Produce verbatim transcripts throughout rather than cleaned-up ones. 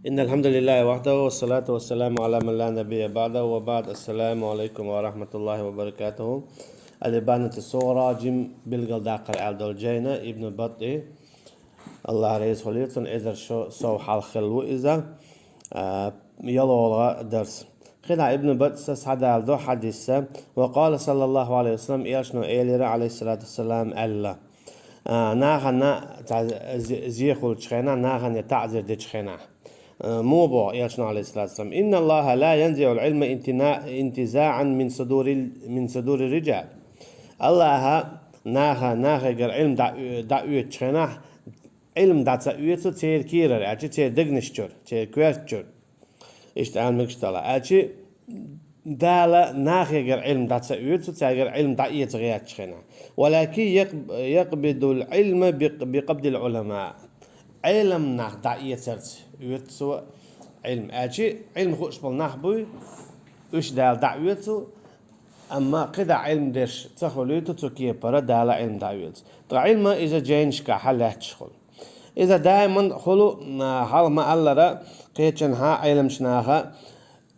إن الحمد لله وحده والصلاة والسلام على من لا نبي بعده وبعد. السلام عليكم ورحمة الله وبركاته. الإبانة الصغرى, жима билгалдаккхар аьлла долу жайна Ибн Баттӏи, Аллахь реза хуьлийла цунна, эзар шо сов хьалха хилла ву иза, а, ялхолгӀа дарс. КхидӀа Ибн Баттӏас хьадалдо хьадис: «وقال صلى الله عليه وسلم», элчано элира, алейхиссалату вассалам, аьлла. А, нахана цхьа зе-, зе хуьлучу хенахь, нахана я таӀзир дечу хенахь. А, муха боху элчано, алейхиссалату вассалам: «إن الله لا ينزع العلم انتنا-، انتزاعا من صدور ال-، من صدور الرجال». Аллахьа наха, нахегара Ӏилма дӀа-, дӀаоьцучу хенахь, Ӏилма дӀа ца оьцу церан кийрара, аьлча церан дегнаш чуьра, церан коьрта чуьра. Иштта аьлла мегаш ду, аьлча Дала нахегара Ӏилма дӀа ца оьцу, цаьргара Ӏилма дӀаэца гӀертачу хенахь. «ولكن يق-، يقبض العلم بق-، بقبض العلماء». Ӏелам нах дӀаэцарца оьцу цо Ӏилма. Аьлча Ӏилма хууш болу нах буй, уьш Дала дӀаоьцу, амма кхидӀа Ӏилма деш ца хуьлуьйту цу кепара Дала Ӏилма дӀаоьцу. Ткъа Ӏилма иза жайнашкахь лаьтташ хуьлу. Иза даиман хуьлу, а, хьалха ма-аллара, кхечанхьа Ӏеламчу наха,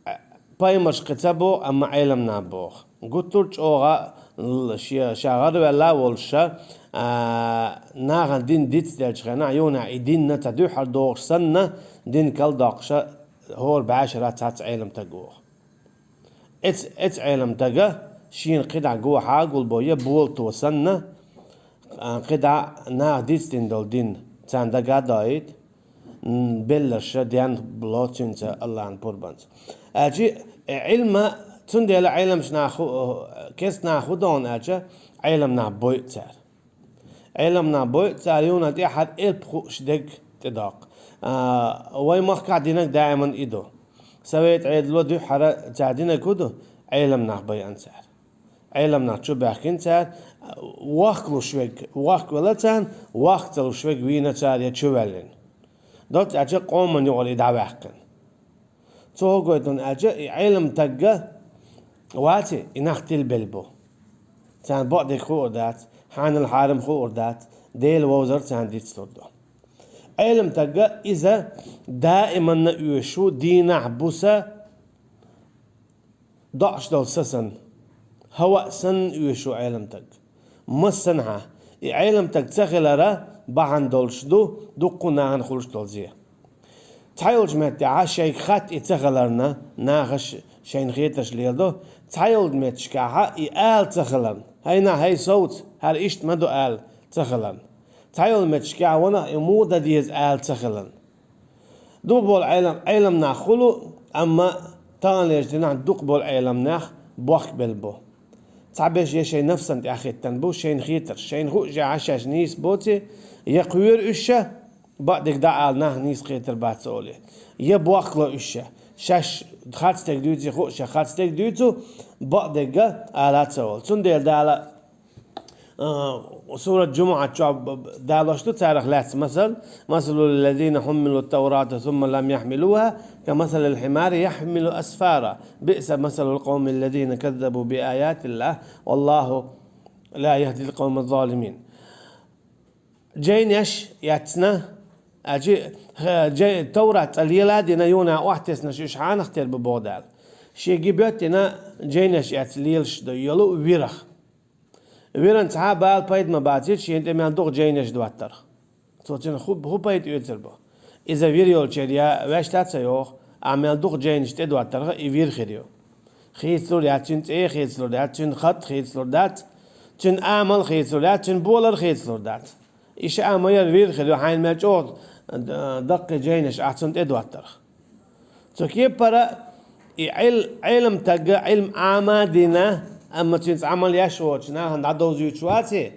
а, пайхамарш кхин ца боху, амма Ӏелам нах боху. Гуттар а чӀогӀа л-, шен, ша гӀараваьлла а волуш ша, а, нахана дин дицделчу хенахь, юханехь и динна ца дуьххьара дохуш санна, дин калдоккхуша хӀора бӀешарахь цхьацца Ӏелам таг воху. Эц-, эцу Ӏелам дага шена кхидӀа гохьа гулбо я болато санна, а, кхидӀа наха дицдина долу дин царна дага а доуьйту, м, белларша денна ло цуьнца Аллахьан пурбанца. Аьлча, э, Ӏилма, цундела Ӏеламчу нах ху-, кестта нах хӀун догӀу аьлча, Ӏелам нах бойу цара. Ӏелам нах бойу, цара юхана тӀехьара элп хууш дерг тӀедоккху. А, вай махкахь динарг даиман и ду. Совет Ӏедало дуьххьара цара динарг хӀун ду? Ӏелам нах байина цара. Ӏелам нах чу баьхкина цара, вахкалуш верг, вахкавелла царна, вахка ца луш верг вийна цара я чу ваьллина. Доцца аьлча къоман юкъара и дӀаваьккхина. Цо хӀун гойту аьлча, и Ӏелам тагга ваци, и нах тилбелла бу. Царна бакъдерг хуур дац, хьанал хьарам хуур дац, Дела вовзар царна дицлур ду. Ӏелам тагга иза даиманна оьшу дийнахь буса доӀуш долу са санна, хӀаваъ санна оьшу Ӏелам таг. Массанхьа, и Ӏелам таг ца хилара бахьана долуш ду дуккха нахана хуьлуш долу зе. Цхьайолчу меттехьа шайга хатта и ца хиларна, нахаш шайна хетарш леладо, цхьайолчу метташкахьа и ала ца хиларна, хӀай нах, хӀай совца, хӀара иштта ма ду ала ца хиларна. Цхьайолчу метташкахьа ванах и муха дан деза ала ца хиларна. Дукха болу Ӏелам, Ӏелам нах хуьлу, амма таханлерчу динахь дукха болу Ӏелам нах бохкабелла бу. Цхьаберш я шайн нафсан тӀехь хӀиттина бу, шайна хетарш, шайна хууш а шаьш нийса боций, я кхоьру уьш ша, бакъдерг дӀаала нах нийса кхетар бац олий, я бохкало уьш ша, шаьш харцдерг дуьйций хууш а харцдерг дуьйцу, бакъдерг ала ца олу. Цундела Дала А, сурат Джумуат чохь б-, б-, далош ду царах лаьцна масал: «مثل الذين حملوا التوراة ثم لم يحملوها كمثل الحمار يحمل أسفارا بئس مثل القوم الذين كذبوا بآيات الله والله لا يهدي القوم الظالمين». Жайнаш эцна, аьлча, ха-, жай-, Таврат цкъа лела а дина, юна охьатеснаш уьш хьанах тера бу боху Дала. Шен ги боьттина жайнаш эцна лелаш ду йолу вирах. Виран цхьа а бала пайда ма бацийта шена тӀе мел дукха жайнаш доттарх. Цо цуьнан хӀу, хӀу пайда оьцур бу? Иза вир йолчеран я ваьшта а ца йоху, а мел дукха жайнаш тӀедоттарх и вир хир ю. Хийцалур яц, цуьнан цӀе а хийцалур дац, цуьнан хатт а хийцалур дац, цуьнан амал а хийцалур яц, цуьнан болар а хийцалур дац. И ша а ма яра вир хир ю, хьайна мел чӀогӀа, д-, даккхий жайнаш ахь цунна тӀедоттарх. Цу кепара и Ӏил-, Ӏелам тагга Ӏилма Ӏама а дина, амма цуьнца Ӏамал еш воцучу нахана дӀадовзуьйтуш ваций,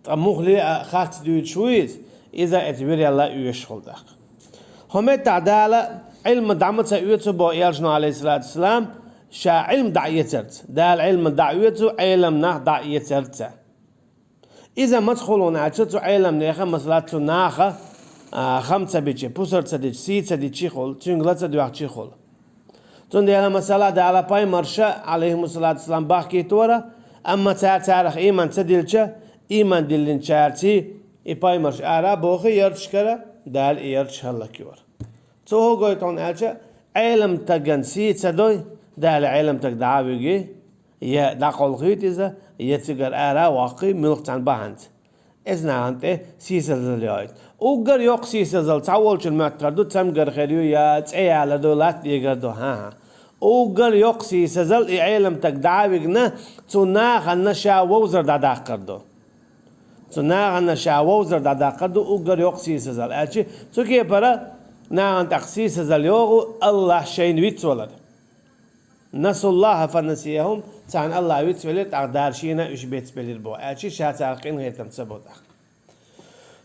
ткъа муххале а харц дуьйцуш ву иза, иза эца вирелла оьшуш хуьлу тӀаккха. ХӀокху меттехь Дала Ӏилма дӀа ма ца оьцу боху элчано, алейхиссалату вассалам, ша Ӏилма дӀа а эцарца. Дала Ӏилма дӀа а оьцу, Ӏелам нах дӀа а эцарца. Иза маца хуьлу аьлча, цу Ӏеламнеха, масала, цу наха, а, хам ца бичи, пусар ца дичи, сий ца дичи хуьлу, цуьнга ла ца доьхчи хуьлу. Цундела, масала, Дала пайхамарша, алейхимуссалату вассалам, бахкийтора, амма цара царах ийман ца дилча, ийман диллинчарций и пайхамарш ара а бохий ярташкара, Дала и ярташ хӀаллакйора. Цо хӀун гойту хьуна аьлча, Ӏеламстаган сий ца дой, Дала Ӏеламстаг дӀа а вуьгий, я дӀакхалхийта иза, я цигара ара а ваккхий, муьлхха цхьана бахьанца. Иза нахана тӀе сийсазал йоуьйту. Уггар йоккха сийсазал цхьаволчун моьттур ду, цамгар хир ю, я цӀе яьлар ду, латта дегар ду, хӀан-хӀа. Уггар йоккха сийсазал и Ӏеламстаг дӀа а вигна, цу нахана ша вовзар дӀадаккхар ду. Цу нахана ша вовзар дӀадаккхар ду уггар йоккха сийсазал. Аьлча, цу кепара нахана тӀаккха сийсазал йогӀу АллахӀ шайна вицвалар. «نسوا الله فنسيهم», царна АллахӀ вицвелира, тӀаккха Дала шена уьш бецбелира боху. Аьлча, ша царах къинхетам ца бо тӀаккха.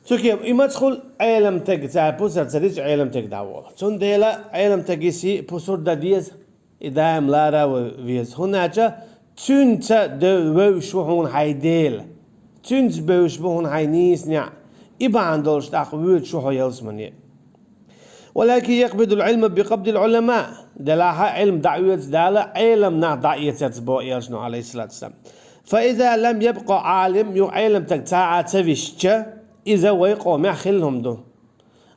Цу кепа и мацахула Ӏеламстаг, цара пусар ца дича Ӏеламстаг дӀаволу. Цундела Ӏеламстаги сий пусар дан деза. И даим лара а веза. ХӀунда аьлча цуьнца де-, вевзаш ву хьуна хьайн Дела. Цуьнца бевзаш бу хьуна хьайн нийса неӀ. И бахьана долуш тӀаккха воьду шу хьо ялсамане. «ولكن يقبض العلم بقبض العلماء». Делахь а Ӏилма дӀаоьцу Дала, Ӏелам нах дӀаэцарца боху элчано, Ӏалайхиссалату вассалам. «فإذا لم يبق عالم», юха Ӏеламстаг цхьа а ца висча, иза вай къомехь хилла хӀума ду.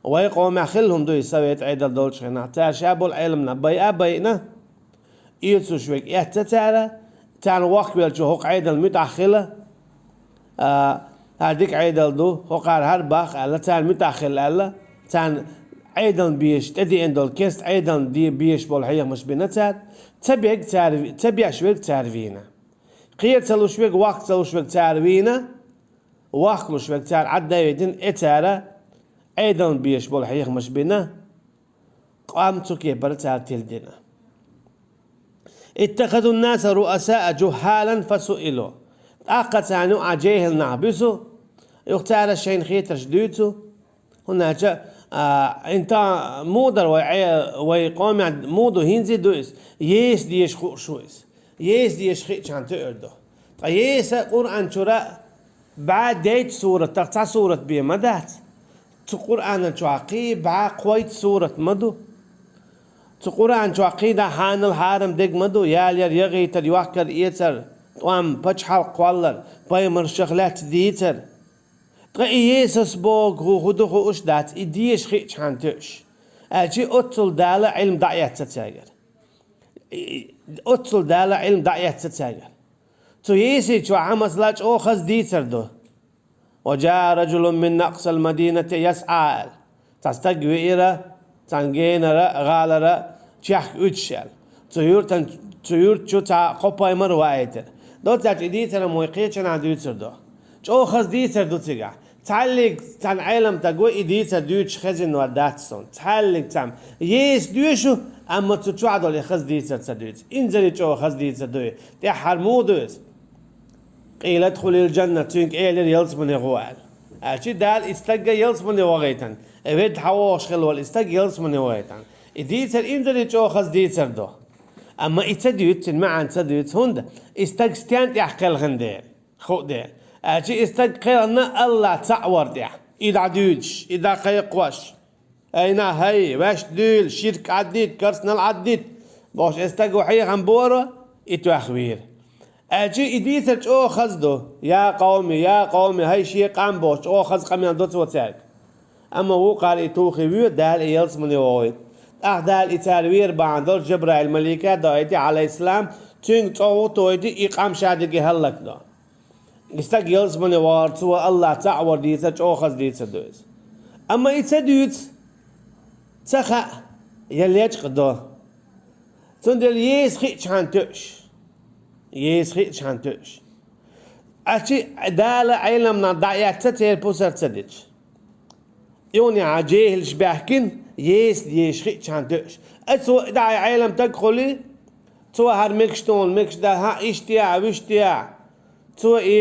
Вай къомехь хилла хӀума ду и совет Ӏедал долчу хенахь. Цара ша болу Ӏеламнах байа а байина, эцалуш верг эцна цара, царна воккхавеллачо хӀокху Ӏедална муьтӀахь хила, а, хӀара дика Ӏедал ду, хӀокхара хӀара баккха аьлла, царна муьтӀахь хила аьлла, царна Ӏедална безаш, тӀедеана долу керста Ӏедална де-, безаш болу хьехамаш бина цара, ца берг цара ви-, ца беш верг цара вийна. Кхера ца луш верг, воккха ца луш верг цара вийна, воккха луш верг цара Ӏадда а витина, э, цара Ӏедална безаш болу хьехамаш бина, къам цу кепара цара тиладина. «اتخذوا الناس رؤساء جهالا فسئلوا». ТӀаккха царна юкъахь жехӀил нах буьсу, юха цара шайна хетарш дуьйцу. ХӀунда аьлча, а, инта муха дара вай Ӏе-, вай къомехь муха ду, хӀинца а ду иза. Еса дезаш хууш ву иза. Еса дезаш хиъчхьана туьур ду. Ткъа еса Къуръан чуьра бӀе дейтта суратах цхьа сурат бен ма дац. Цу Къуръана чохь кхин бӀе кхойтта сурат ма ду. Цу Къуръана чохь кхин дӀа хьанал хьарам дерг ма ду, ялаяр, яхийтар, йохкар, эцар, тӀом, пачхьалкх кхоллар, пайхамаршах лаьцна дийцар. Ткъа и Есас бохург хӀун ду хууш дац, и дезаш хиъчхьана туьуш. Аьлча оццул Дала Ӏилма дӀаэцна цаьргара. И, оццул Дала Ӏилма дӀаэцна цаьргара. Цу Есин чохь, масала, чӀогӀа хаза дийцар ду. «وجاء رجل من أقصى المدينة يسعى», аьлла. Цхьа стаг веара, цхьана генара, гӀалара чехка уьдуш аьлла. Цу юьртан, цу юьрта чу цхьа кхо пайхамар ваийтира. Доццачу и дийцар-м вай кхечанхьа дуьйцур ду. ЧӀогӀа хаза дийцар ду цигахь. Цхьаьллиг цхьана Ӏеламстаг ву и дийцар дуьйцуш хезна вар дац суна. Цхьаьллиг цхьамма. Еса доьшу, амма цу чохь долу и хаза дийцар ца дуьйцу. Инзаре чӀогӀа хаза дийцар ду и. ТӀаьххьара муха ду иза? «قيل ادخل الجنة», цуьнга элира ялсамане гӀо аьлла. Аьлча Дала и стагга ялсамане вахийтина. И ведда хьан вогӀуш хилла волу и стаг ялсамане вахийтина. И дийцар инзаре чӀогӀа хаза дийцар ду. Амма и ца дуьйцу, цуьнан маьӀна ца дуьйцу, хӀунда и стаг стенна тӀехь кхелхина дела, хууш дела. Аьлча и стаг кхелхина АллахӀ цхьаъ вар тӀехь. И дӀадуьйцуш, и дӀакхайкхош. Ай нах, хӀай, ваьшта дуьйла, ширк Ӏаддийта, керстанал Ӏаддийта, бохуш, и стаг ву хьехам бора, и тоьхна вийра. Аьлча и дийцар чӀогӀа хаза ду: «يا قوم، يا قوم», хӀай шен къам бохуш, чӀогӀа хаза къамел до цо цаьрга. Амма вукхара и тухий вуьйр, Дала и ялсамане вохуьйту. ТӀаккха Дала и цара вер бахьана долуш Жабраил малика а доуьйту, Ӏалайхиссалам, цуьнга цӀогӀа тоуьйту, и къам ша дерриге хӀаллакдо. И стаг ялсамане вахар, цо АллахӀ цхьаъ вар дийцар чӀогӀа хаза дийцар ду иза. Амма и ца дуьйцу, ца хаьа, я лечкъа до. Цундела Еса хиъчхьана туьуш. Еса хиъчхьана туьуш. Аьлча Дала Ӏеламнах дӀаэцна церан пусар ца дича. Юха а жехӀилш баьхкина, Еса дезаш хиъчхьана туьуш. Ай цо дӀа Ӏеламстаг хуьлий, цо хӀара мегаш тхуна, мегаш дац, хӀаъ, иштта яхь, вуьшта яхь. Цо и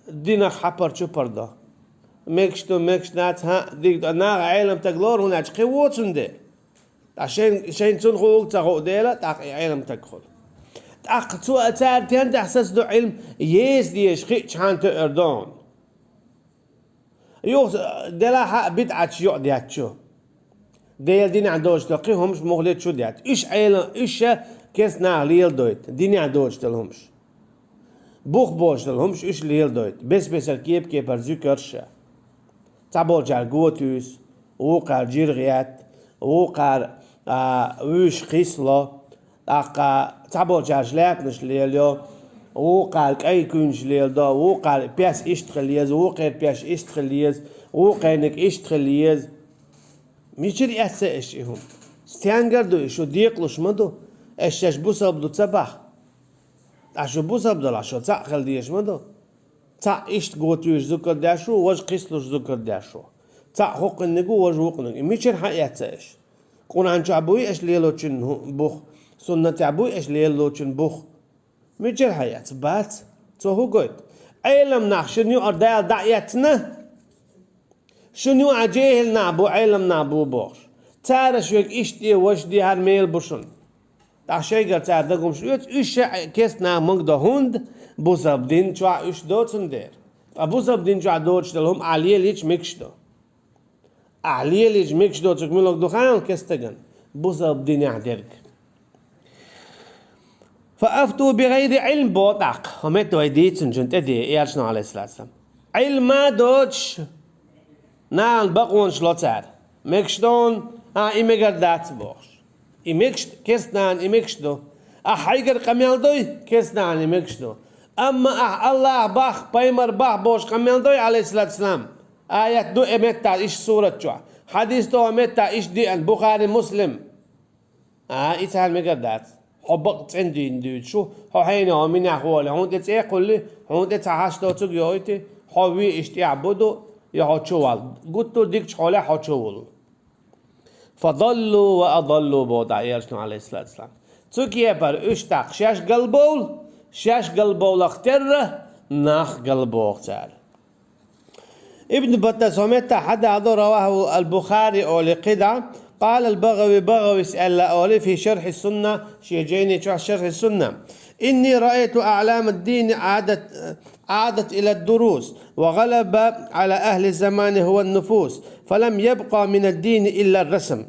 динах хьапар-чупар до. Мегаш ду, мегаш дац, хӀаъ, дика ду. Наха Ӏеламстаг лору, хӀунда аьлча кхин воцунде. Ткъа шайн, шайн цунна хууг ца хуу дела, тӀаккха и Ӏеламстаг хуьлу. ТӀаккха цо а цара тендехь сацадо Ӏилма, Еса дезаш хиъчхьана туьур ду хьуна. Юха делахь а бидӀаташ юкъа детта чу. Делан динехь доцуш долу кхин хӀумаш муххале чу детта. Уьш Ӏела-, уьш ша керста наха леладойту, динехь доцуш долу хӀумаш. Бух боцуш долу хӀумаш уьш леладойту. Бес-бесара кеп-кепара зуькарш а. Цхьаболчара го туьйсу, вукхара жиргӀа етта, Вукхара, а, вуьйш кхийсало, тӀаккха цхьаболчара шляпанаш лелайо, вукхара кӀай куьйнаш леладо, вукхара пес иштта хила еза, вукхеран пес иштта хила еза, вукхерниг иштта хила еза. Мичара эцна эш и хӀума? Стенгара ду и, шу декъалуш ма ду, эш шаьш бусалба ду ца баха. Ткъа шу бусалба далахь, шу цхьаъ хила дезаш ма ду. Цхьаъ иштта готвуьйтуш зугар деш ву, важа кхийсалуш зугар деш ву. Цхьаъ хӀокхунниг ву, важа вукхунниг. И мичара хьаэцна эш? Къуръан чохь буй эш лелочун хӀу-, бух? Суннатехь буй эш лелочун бух? Мичара хьаэцна? Бац. Цо хӀун гойту? Ӏелам нах шуна юкъара Дала дӀа а эцна, шуна юкъахь жехӀил нах бу, Ӏелам нах бу бохуш. Цара шуьга иштта де, важа де, хӀара мела бу шуна. Ткъа шайгара цара дагахь хӀумаш оьцу, уьш ша керста нах магадо, хӀунда бусалба дин чохь уьш доцун дера. Ткъа бусалба дин чохь доцуш долу хӀума ахь лелийча мегаш ду. Ахь лелийча мегаш доцург муьлха ду хаьий керста стагана? Бусалба динехь дерг. «Фа афту би гӀайри Ӏилм», боху тӀаккха. ХӀокху метта вай дийцинчунна тӀе де, Элчано, Ӏалайхиссалату вассалам. Ӏилма доцуш, нахана бакъонаш ло цара. Мегаш ду хьуна, а, и мегар дац бохуш. И мегаш ду, керста нахана и мегаш ду. Ахь хьайгара къамел дой, керста нахана и мегаш ду. Амма ахь Аллах бах, пайхамар бах бохуш къамел дой, Ӏалайхиссалату вассалам. Аят ду и меттахь иштта сурат чохь. Хьадис ду и меттахь иштта деана, Бухари, Муслим. А, и царна мегар дац. Хьо бакъ цӀена дийна дуьйцуш ву, хьо хьенехь хьо минехь ву олий, хьуна тӀе цӀе а кхуллий, хьуна тӀе цхьа хьашт доцург а йоуьйтий, хьо ве иштта тӀехь бу ду, я хьо чу вал. Гуттар а дикачу хьолехь хьо чу вуллу. «Фа даллу ва адаллу», боху дӀа Элчано, Ӏалайхиссалату вассалам. Цу кепара уьш тӀаккха шаьш галбовлу, шаьш галбовларх терра нах галбоху цара. Ибн Баттас хӀокху меттехь хьададо, раваху ал-Бухари олий кхидӀа, къала ал-БагӀави, БагӀавис аьлла олий, фи шархьи сунна, шен жайни чохь шархьи сунна: «Инни раайту аълама ад-дини Ӏадат, Ӏадат ила ад-дурус, ва гӀалаба Ӏала ахли замани хӀува ан-нуфус, фалам ябкъа мин ад-дини илла ар-расм».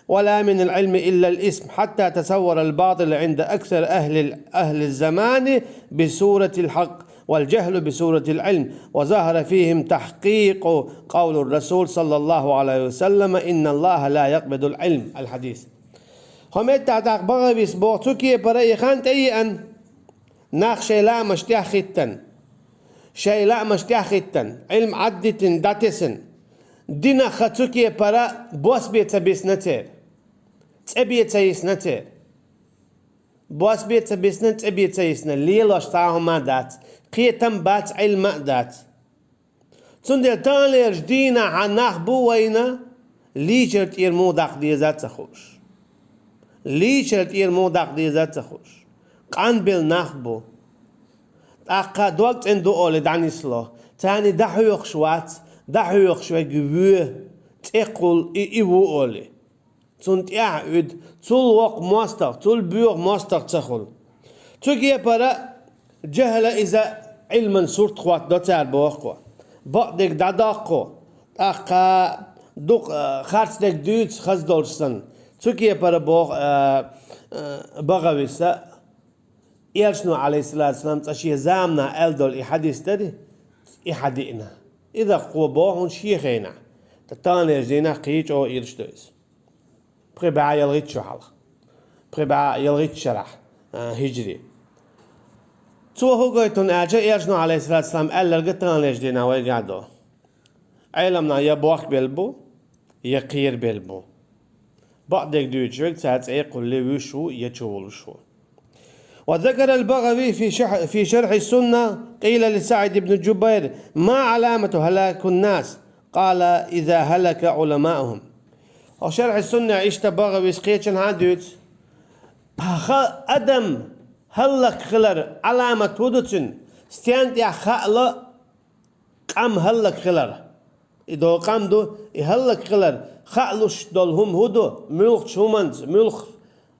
ولا من العلم إلا الاسم، حتى تصور الباطل عند أكثر أهل، أهل الزمان بصورة الحق، والجهل بصورة العلم، وظهر فيهم تحقيق قول الرسول صلى الله عليه وسلم: إن الله لا يقبض العلم. الحديث. ХӀокху меттехь тӀаккха БагӀавис боху, цу кепара и хан тӀееана. Нах шайн лаамаш тӀехь хӀиттина, шайн лаамаш тӀехь хӀиттина, Ӏилма Ӏаддитина, дӀатесна, динах цу кепара бос бен ца бисна церан, цӀе бен ца йисна церан. Бос бен ца бисна, цӀе бен ца йисна, лелош цхьа а хӀума а дац, кхетам а бац, Ӏилма а дац. Цундела таханлерчу дийнахь нах бу вайна, лийчар тӀера муха даккха деза а ца хууш. Лийчар тӀера муха даккха деза а ца хууш. Къанбелла нах бу. ТӀаккха дог цӀена ду олий дӀанисло. Царна дӀахьоьхуш вац, дӀахьоьхуш верг вуьйцу, цӀе кхуллу, и, и ву олий. Цунна тӀаьхьа уьду, цул воккха мостагӀа, цул боьха мостагӀа ца хуьлу. Цу кепара жехӀила иза Ӏилман сурт хӀоттадо цара боху кхо. Бакъдерг дӀадоккху, тӀаккха дукха, а, харцдерг дуьйцу хаза долуш санна. Цу кепара боху, а, а, БагӀависа, Элчано, Ӏалайхиссалату вассалам, цкъа шен заманахь аьлла долу и хьадис дарий, и хьадиъна. Иза кхо боху хӀунда шен хенахь. Ткъа таханлерчу дийнахь кхин а чӀогӀа ираш ду иза. Пхи бӀе ялхитта шо хьалха. Пхи бӀе ялхитта шарахь, а, хӀижри. Цо хӀун гойту аьлча, Элчано, Ӏалайхиссалату вассалам, аьлларг таханлерчу дийнахь вайгахь а ду. Ӏеламнах я бохкабелла бу, я кхерабелла бу. Бакъдерг дуьйцуш верг цара цӀе а кхуллий вуьйш ву, я чувуллуш ву. وذكر البغوي في شح-، في شرح السنة، قيل لسعيد بن جبير: ما علامة هلاك الناس؟ قال: إذا هلك علماؤهم. Хьо шархьи сунна иштта БагӀавис кхечанхьа а дуьйцу. Ха-, адам хӀаллакьхилар Ӏаламат хӀун ду цуьнан? Стенна тӀехь хаало къам хӀаллакьхилар? И догӀу къам ду, и хӀаллакьхилар хаалуш долу хӀума хӀун ду? Муьлхачу хӀуманца, муьлххачу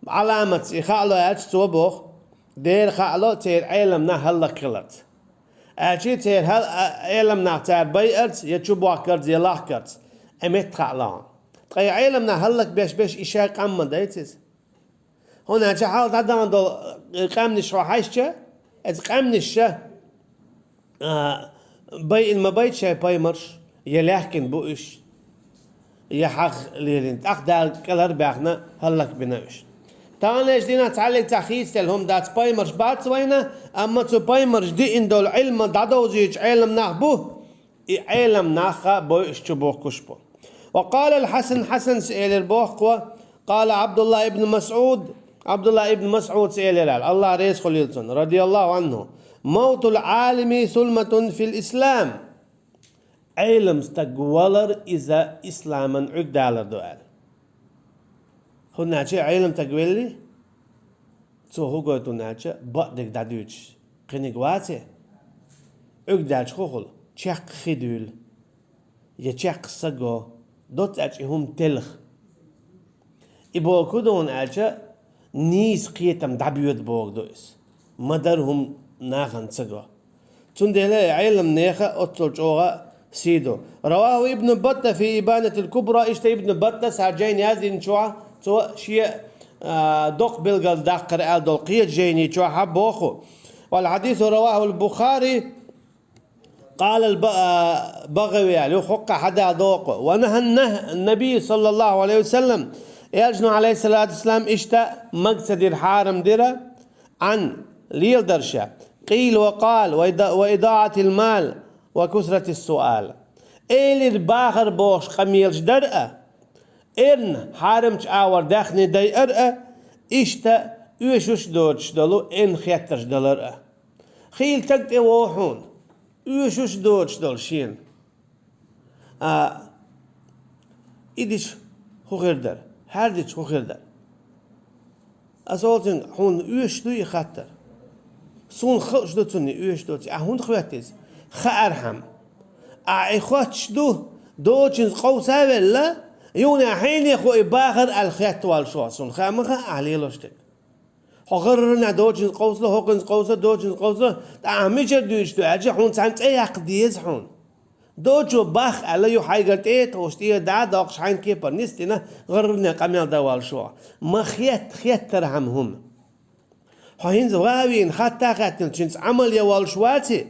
Ӏаламатца и хаало аьлча, цо боху: дера хаало церан Ӏеламнах хӀаллакьхиларца. Аьлча церан хӀал-, а, Ӏеламнах цара байарца, я чубохкарца, я лахкарца. Э, метта хаало хьуна. Ткъа и Ӏеламнах хӀаллакбеш-беш и шайн къам ма дайца иза. ХӀунда аьлча хьалха дӀадахана долу, э, къаьмнаш хьо хьаьжча, иза къаьмнаш ша, а, байина ма байта шайн пайхамарш, я лаьхкина бу уьш. я хьагӀ лелийна. ТӀаккха Дала кӀелхьарбаьхна, хӀаллакбина уьш. Таханлерча дийнахь цхьаллиг цхьа хийцаделла хӀума дац, пайхамарш бац вайна, амма цу пайхамарша диъна долу Ӏилма дӀадовзуьйтуш Ӏелам нах бу, и Ӏелам нах а бойуш чубохкуш бу. Ва къала аль-Хьасан, Хьасанс элира боху, къала Ӏабдуллахь ибн МасӀуд, Ӏабдуллахь ибн МасӀудс элира аьлла, АллахӀ реза хуьлийла цунна, радияллаху Ӏанху: «Мавтул Ӏалими сулматун фил ислам». Ӏелам стаг валар иза исламан Ӏуьрг далар ду аьлла. ХӀунда аьлча Ӏелам стаг велли, цо хӀун гойту аьлча, бакъдерг дӀадуьйцуш кхиниг ваций, Ӏуьрг даьлча хӀун хуьлу, чекх хи дуьйлу, я чекх са го, доцца аьлча и хӀума телха. И бохург хӀун ду аьлча, нийса кхетам дӀабоьду бохург ду иза. Ма-дарра хӀума нахана ца го. Цундела и Ӏелам нехан оццул чӀогӀа сий ду. Раваху Ибн Батта фи Ибанатил Кубра, иштта Ибн Батта цхьа жайна яздина чохь, цо шен, а, доккха билгал даккхар аьлла долу кхечу жайни чохь боху. Вал хьадису раваху аль-Бухари, къала аль-Ба-, а, БагӀави аьлла, юха хӀокху хьадал доккху. Ва нахьа нахь-, Наби саллаллаху Ӏалайхи ва саллам, Элчано, Ӏалайхиссалату вассалам, иштта мага ца дира, хьарам дира, Ӏан, леладар ша, къийла ва къала, ва ида-, ва идаӀатил мал, ва кусратис суал. Элира бахар бохуш къамелаш дар а, эрна хьарамчу агӀор даьхни дайар а, иштта оьшуш доцуш долу эрна хеттарш далар а. Хийла стаг тӀе вогӀу хьуна, оьшуш доцуш долу шена. А, и дича хӀун хир дара? ХӀара дича хӀун хир дара? Ас олу цуьнга, хьуна оьшуш дуй и хаттар? Суна хууш ду цунна и оьшуш доций. Ахьа хӀунда хоьтту иза? Хаархьама. Ахьа и хоьттуш ду, доцучуьнца къовса а велла, юха хьайна хӀун и бахар аьлла хетта воллушехь, суна хаа ма хаьа ахьа лелош дерг. Хьо гӀаррина доцучуьнца къовсало, хӀокхуьнца къовсало, доцучуьнца къовсало, ткъа ахьа мичара дуьйцуш ду аьлча, хьуна цхьаьна цӀе яккха деза хьуна. Доцучо бах аьлла, юха хьайгара тӀе а тохуш, тӀера дӀа а доккхуш, хьайна кепара нисдина, гӀаррина къамел дан воллушехь. Ма хетта, хеттархьама хӀума. Хьо хӀинца ван а вийна, хатта а хаьттина, цуьнца Ӏамал ян воллуш ваций?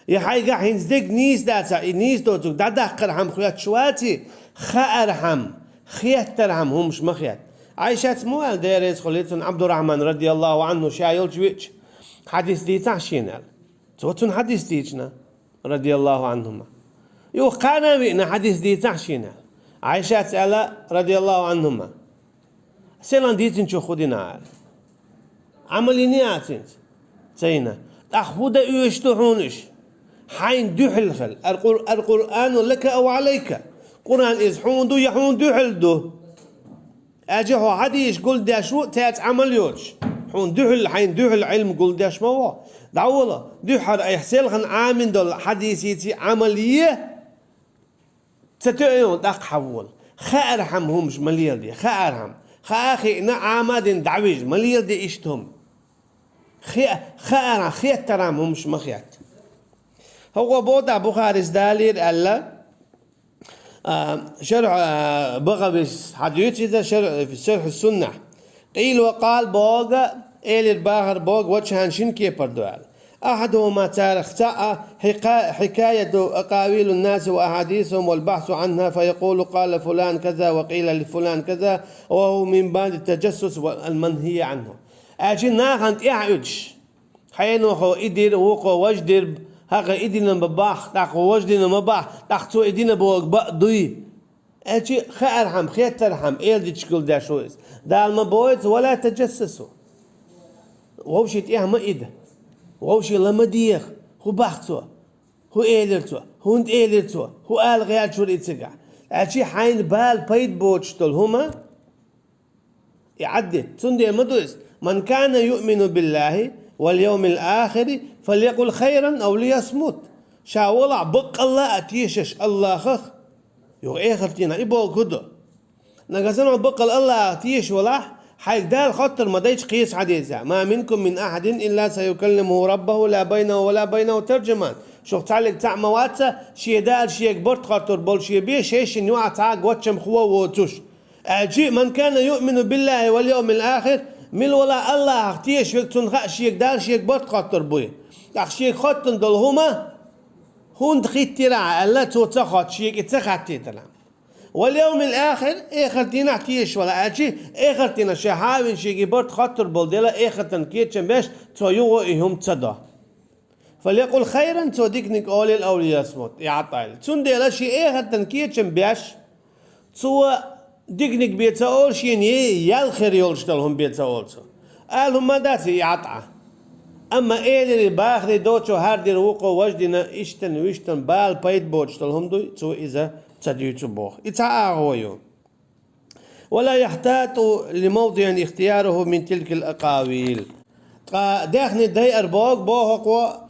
Я хьайгахь хӀинца дерг нийса дацахь, и нийса доцург дӀадаккхархьама хоьттуш ваций? Хаархьама, хеттархьама хӀумаш ма хетта. Ӏайшатс ма аьлла, Дела реза хуьлийла цунна, Ӏабдуррахьман радияллаху Ӏанху ша йолчу веача, хьадис дийцахь шена аьлла. Цо цунна хьадис дийцина, радияллаху Ӏанхума. Юха кхана а веана хьадис дийцахь шена аьлла. Ӏайшатс аьлла, радияллаху Ӏанхума: «Селхана дийцинчух хӀун дина ахьа?» Ӏамал йиний ахьа цуьнца? Ца йина. ТӀаккха хӀун дан оьшуш ду хьуна уьш? Хьайна дуьхьал хила. Аль-Къур-, аль-Къуръану лака ау Ӏалайка. Къуръан иза хьуна ду, я хьуна дуьхьал ду. Аьлча хьо хьадисаш гулдеш ву, цаьрца Ӏамал йоцуш. Хьуна дуьхьал, хьайна дуьхьал Ӏилма гулдеш ма ву. ДӀавала, дуьххьара айхьа селхана Ӏамийна долу хьадисаца Ӏамал е, ца тоьуш тӀаккха хьавола. Хаархьама хӀумаш ма леладе, хаархьама. Хаа а хиъна, Ӏама а дина дӀавижа, ма леладе иштта хӀума. Хе-, хаархьама, хеттархьама хӀумаш ма хетта. ХӀокхо боху Бухарис далийра аьлла, а, шарх, а, БагӀавис хьадуьйцу иза шарх, шарх суннахь. Къийла ва къала боху, элира бахар боху, ваджхӀан шина кепара ду аьлла. АхьадухӀума царах цхьаъ, хьика-, хьикаяту акъавилин наси ва ахьадисихӀим вал бахьсу Ӏанха, фа якъулу къала фулан каза ва къийла ли фулан каза, ва хӀува мин баби таджассус вал манхӀийи Ӏанху. Аьлча нахана тӀаьхьа уьдуш. Хьенан хьо и дира, вукхо важа дира, хӀокхо и дина ма боху, тӀаккха важа дина ма боху, тӀаккха цо и дина бохург бакъ дуй. Аьлча хаархьама, хеттархьама, эладиташ гулдеш ву иза. Дала ма боху: «Ва ла таджассасу». Вовшийн тӀаьхьа ма ида. Вовшийн ла ма деха. ХӀун боху цо? ХӀун элира цо? ХӀунда элира цо? ХӀун ала гӀерташ вара и цигахь? Аьлча хьайна бала пайда боцуш долу хӀума и Ӏадда. Цундела ма ду иза: «Ман кана юъмину биллахӀи вал йовмил ахири, фалякъул хайран ав лиясмут». Ша валахь баккъалла а тешаш Аллахах, юха эхарт дийнахь, и бохург хӀун ду? Нагахь санна хьо баккъалла Аллахах тешаш валахь, хьайга Дала хоттур ма дайча кхечу хьадисехь: «Ма минкум мин ахьадин илла саюкаллимухӀу раббухӀу ла байнахӀу ва ла байнахӀу таржаман». Шух цхьаллиг цхьаъ ма вац, шен Дала шега барт хоттур болуш бен, шайшинна юкъахь цхьа а гоччамхо воцуш. Аьлча, «Ман кана юъмину биллахӀи вал йовмил ахир», мила валахь Аллахах тешаш верг, цунна хаьа шега Дала шега барт хоттур буй. ТӀаккха шега хоттун долу хӀума хӀунда хӀиттийра ахьа аьлла, цо ца хотту, шега и ца хаттийтархьама. واليوم الآخر, эхартан дийнахь тешаш вала аьлча, эхартан дийнахь ша хьавина шега барт хоттур болу дела, эхартан кечам беш, цо юха и хӀума ца до. فليقل خيرا, цо диканиг олийла, أو ليصمت, я Ӏатайла. Цундела шен эхартан кечам беш, цо диканиг бен ца олу, шена ял хир йолуш долу хӀума бен ца олу цо. Ала хӀума дац и ӀатӀа. Амма элира бахаре доцу хӀара дира вукхо важа дина, иштан, вуьштан бала пайда боцуш долу хӀума дуй, цо иза ца дуьйцу боху. И цхьа агӀо ю. ولا يحتاط لموضع اختياره من تلك الأقاويل. Ткъа даьхни дайар боху, боху кхо,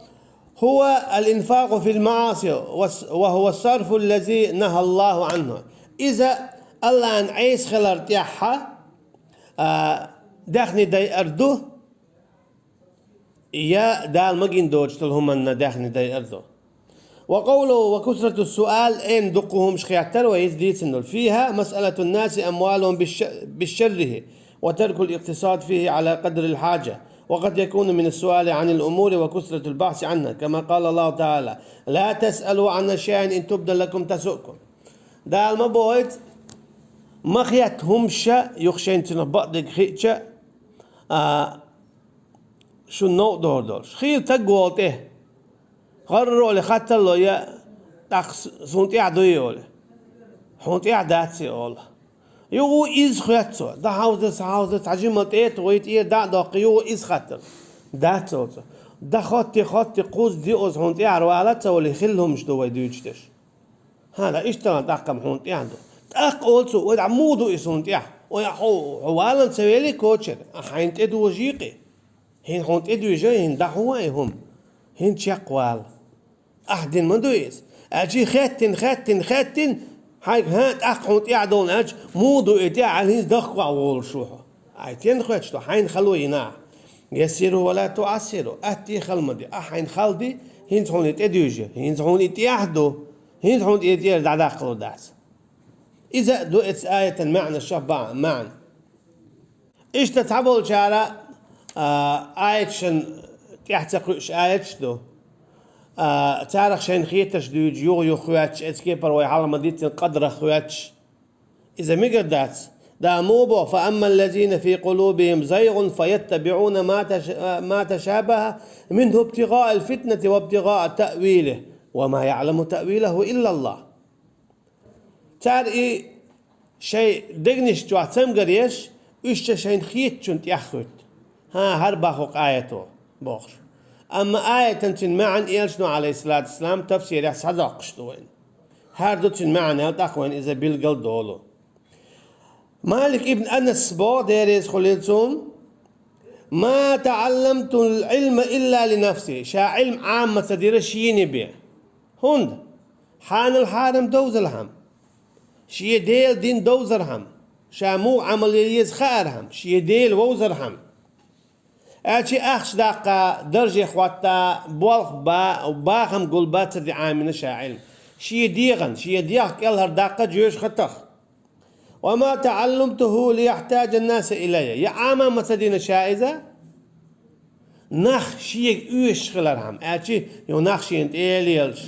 هو الإنفاق في المعاصي وس-, وهو الصرف الذي نهى الله عنه. Иза Аллахьан Ӏеса хилар тӀехь, а, даьхни дайар ду, я Дала магийна доцуш долу хӀуманна даьхни дайар ду. وقوله وكثرة السؤال, эн дуккха хӀумаш хеттар вай, иза дийцина долу. فيها مسألة الناس أموالهم بالش-, بالشره وترك الاقتصاد فيه على قدر الحاجة، وقد يكون من السؤال عن الأمور وكثرة البحث عنها، كما قال الله تعالى: لا تسألوا عن أشياء إن تبد لكم تسؤكم. Дала ма бохуьйту, ма хетта хӀумаш, юха шайна цунах бакъдерг хиъча, а, шуна новкъа догӀур долуш. Хийла стаг волу тӀе. ГӀарра олий, хаттар ло я, тӀаккха с-, суна тӀехь дуй олий. Хьуна тӀехь дац и олу. Юха иза хоьтту цо. ДӀахьовза, ца хьовза, цхьа жимма тӀе а тухий, тӀера дӀа а доккхий, юха иза хаттар. Дац олу цо. ДӀахотти, хотти, кхузза диъаза хьуна тӀехьара вала ца волий, хилла хӀумаш ду вай дуьйцуш дерш. ХӀан, да, иштта тӀаккха-м хьуна тӀехь ду. ТӀаккха олу цо, вай, дӀа муха ду иза хьуна тӀехь? Вай, хьо, хьо валан ца вели кочара, ахь хьайна тӀедожийкъи. ХӀин хьуна тӀедуьйжу, хӀин дӀахьо и хӀума. ХӀин чекхвала. Ахь дина ма ду иза. Аьлча хеттина, хеттина, хеттина, хьайга, хӀан, тӀаккха хьуна тӀехь долу аьлча, муха ду и тӀехь аьлла, хӀинца дахка ваха волуш ву хьо. Ай, тен хоьттуш ду, хьайна хало йина ахь. يسروا ولا تعسروا. Атта хала ма де. Ахь хьайна хала де, хӀинца хьуна и тӀедуьйжу, хӀинца хьуна и тӀехь ду, хӀинца хьуна и тӀера дӀадаккхало дац. Иза а ду эцу аятан маьӀнаш, шабба маьӀна. Иштта цхьаболчара, а, аяташна тӀехь ца кхуьуш аяташ ду. А, царах шайна хетарш дуьйцуш, юха-юха хоьттуш, эцу кепара вай хьалха ма дийцина къадрах хоьттуш. Иза мегар дац. Дала муха боху: فأما الذين في قلوبهم زيغ فيتبعون ما تش-, ما تشابه منه ابتغاء الفتنة وابتغاء تأويله وما يعلم تأويله إلا الله. Цара и шайн дегнаш чохь цамгар еш, уьш ша шайна хетачунна тӀехь хуьтту. ХӀан, хӀара боху аято, бохуш. Амма аятан цуьнан маьӀна элчано, Ӏалайхиссалату вассалам, тафсирехь схьадоккхуш ду вайна. ХӀара ду цуьнан маьӀна аьлла, тӀаккха вайна иза билгал долу. Малик ибн Анас боху, Дела реза хуьлийла цунна: ما تعلمت العلم إلا لنفسي. Ша Ӏилма Ӏама ца дира шена бен. ХӀунда? حان الحرام, довзалхьама. Шен Делан дин довзархьама. Ша муха Ӏамал ян еза хаархьама. Шен Дела вовзархьама. Аьлча ахча даккха, дарже хӀотта, болх ба, бахам гулба ца де Ӏамийна ша Ӏилма. Шен дегӀан, шен дегӀ кӀелхьардаккха жоьжахатах. وما تعلمته ليحتاج الناس إلي. Я Ӏама ма ца дина ша иза, нах шега оьшуш хилархьама. Аьлча, юха нах шена тӀе а лелаш,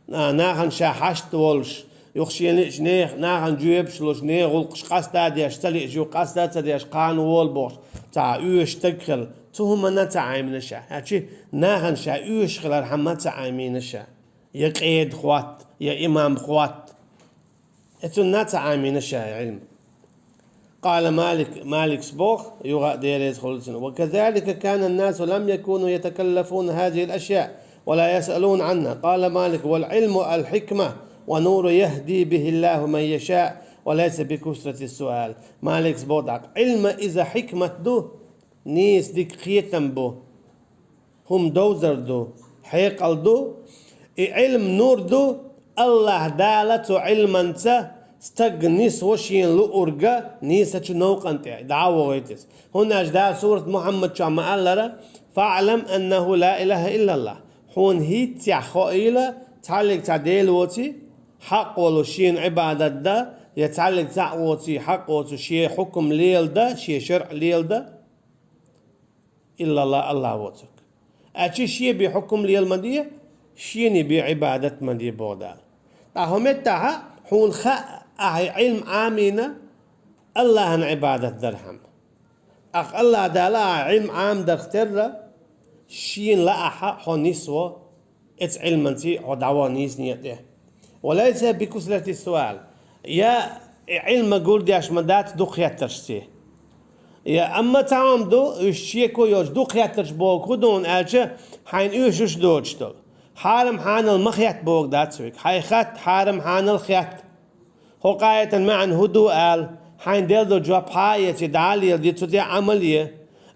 а, нахана ша хьашт волуш, юха шена лиъча нехан, нахана жоьпаш луш, нехан гӀуллакхаш къаста а деш, ца лиъча юха къаста а ца деш, кхана вола бохуш, цхьа оьшуш стаг хила. Цу хӀуманна ца Ӏамийна ша. Аьлча, нахана ша оьшуш хилархьама ца Ӏамийна ша. Я къеда хӀотта, я имам хӀотта. Эцунна ца Ӏамийна ша Ӏилма. قال مالك, Маликс боху, юха а Дела реза хуьлда цунна: وكذلك كان الناس لم يكونوا يتكلفون هذه الأشياء ولا يسألون عنها. قال مالك: والعلم الحكمة والنور يهدي به الله من يشاء وليس بكثرة السؤال. Маликс боху тӀаккха: Ӏилма иза хьикмат ду, нийса дика кхетам бу. ХӀума довзар ду, хьекъал ду, и Ӏилма нур ду, АллахӀ Дала цу Ӏилманца стаг нисво шена луурга нийсачу новкъан тӀе, дӀа а вохуьйту иза. ХӀунда аьлча Дала сурат Мухьаммад чохь ма-аллара: فاعلم أنه لا إله إلا الله. Хьуна хӀинццехь хоийла, цхьаллиг цхьа Дела воций, хьакъ волуш шена Ӏибадат дан, я цхьаллиг цхьаъ воций, хьакъ воцуш шен хьукум леладан, шен шарӀ леладан. Иллалла, АллахӀ воцург. Аьлча шен бен хьукум лела ма де, шена бен Ӏибадат ма де, боху Дала. Ткъа хӀокху меттехь хьуна хаьа, Ахьа Ӏилма Ӏамийна, Аллахьан Ӏибадат дар хьама. Ахьа Аллахь Дала ахьа Ӏилма Ӏамадарх терра, шийна лаахьа хьо нисво, эца Ӏилманций хьо дӀаво нийсане тӀе. وليس بكثرة السؤال. Я Ӏилма гулдеш ма дац дукха хеттаршций. Я амма цхьа хӀама ду, уьш шеко йолча дукха хеттарш боху хӀун ду аьлча, хьайна оьшуш доцуш долу. Хьарам хьанал ма хетта боху дац вайга. Хьайн хатта хьарам хьанал хетта. ХӀокху аятан маьӀна хӀун ду аьлла, хьайна делла долу жоп хьа а эций, дӀа а леладе, цу тӀе Ӏамал е.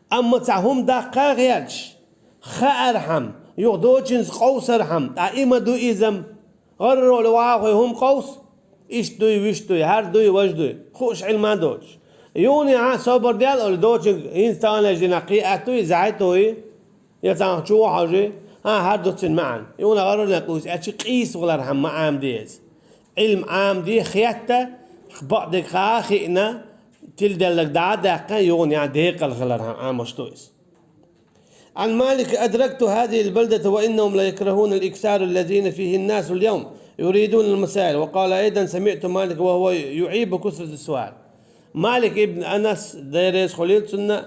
Амма цхьа хӀума даккха а гӀерташ, хаархьама, юха доцуьнца къовсархьама, ткъа и ма ду иза-м, гӀарра олу вахой хӀума къовса, иштта дуй, вуьшта дуй, хӀара дуй, важа дуй, хууш Ӏилма доцуш. Юха а собар дел олу доцуьнга хӀинца таханлерчу дийнахь кхин а атта дуй, иза хьайта дуй? Я цхьанхьа чу ву хьожий, хьан хӀара ду цуьнан маьӀна. Юна гӀароле кхуьйсу аьлча къийса валархьама ма Ӏамаде иза. Ӏилма Ӏамаде хетта, бакъдерг хаа а хиъна, тиладелларг дӀа а даьккхина, юха а декъала хилархьама Ӏамош ду иза. عن مالك: أدركت هذه البلدة وإنهم ليكرهون الإكثار الذين فيه الناس اليوم يريدون المسائل. وقال أيضا: سمعت مالك وهو يعيب كثرة السؤال. Малик ибн Анас, Дела реза хуьлийла цунна,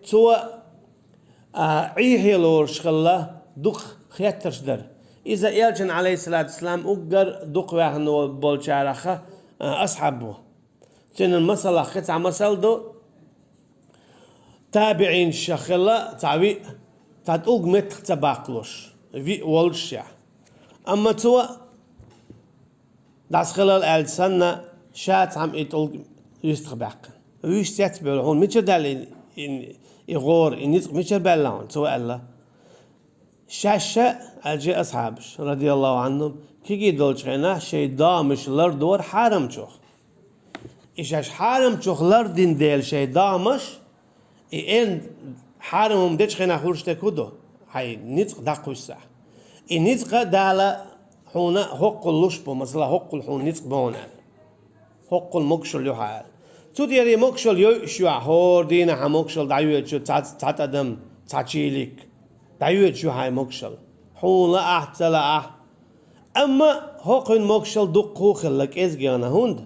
цо а, Ӏехье лоруш хилла дукха хеттарш дар. Иза Элчан, Ӏалайхиссалату вассалам, уггар дукха ваьхна болчарах, а, асхьаб ву. Цуьнан масалах кхин цхьа масал ду: табиӀинашах хилла цхьа виъ, цхьа тӀулг меттах ца баккхалуш, виъ воллушехь. Амма цо дӀасахилал аьлча санна, ша цхьамма и тӀулг юьстах баьккхина. Вуьш цецбевлла, хьуна мичара даьлла и, и, и гӀора, и ницкъ мичара баьлла хьуна? Цо аьлла: шаьш а, аьлча асхьабаш, радияллаху Ӏанхум, кегий долчу хенахь шайн догӀмаш лардора хьарамчух. И шаьш хьарамчух лардина дела шайн догӀмаш, и эрна хьарам хӀума дечу хенахь хуьлуш дерг хӀун ду? Хьайн ницкъ дӀакхуьссахь. И ницкъ Дала хьуна хӀоккхул луш бу, масала, хӀоккхул хьуна ницкъ бу хьуна аьлла. ХӀоккхул могушалла ю хьан аьлла. Цу тӀера и могушалла йойуш ю ахь, хӀора дийнахь хьан могушалла дӀайоьдуш ю цхьа, цхьа тӀадам, цхьа чийлик. ДӀайоьдуш ю хьайн могушалла. Хьуна лаахь, ца лаахь. Амма хӀокхуьнан могушалла дуккха а хилла кӀезгана, хӀунда?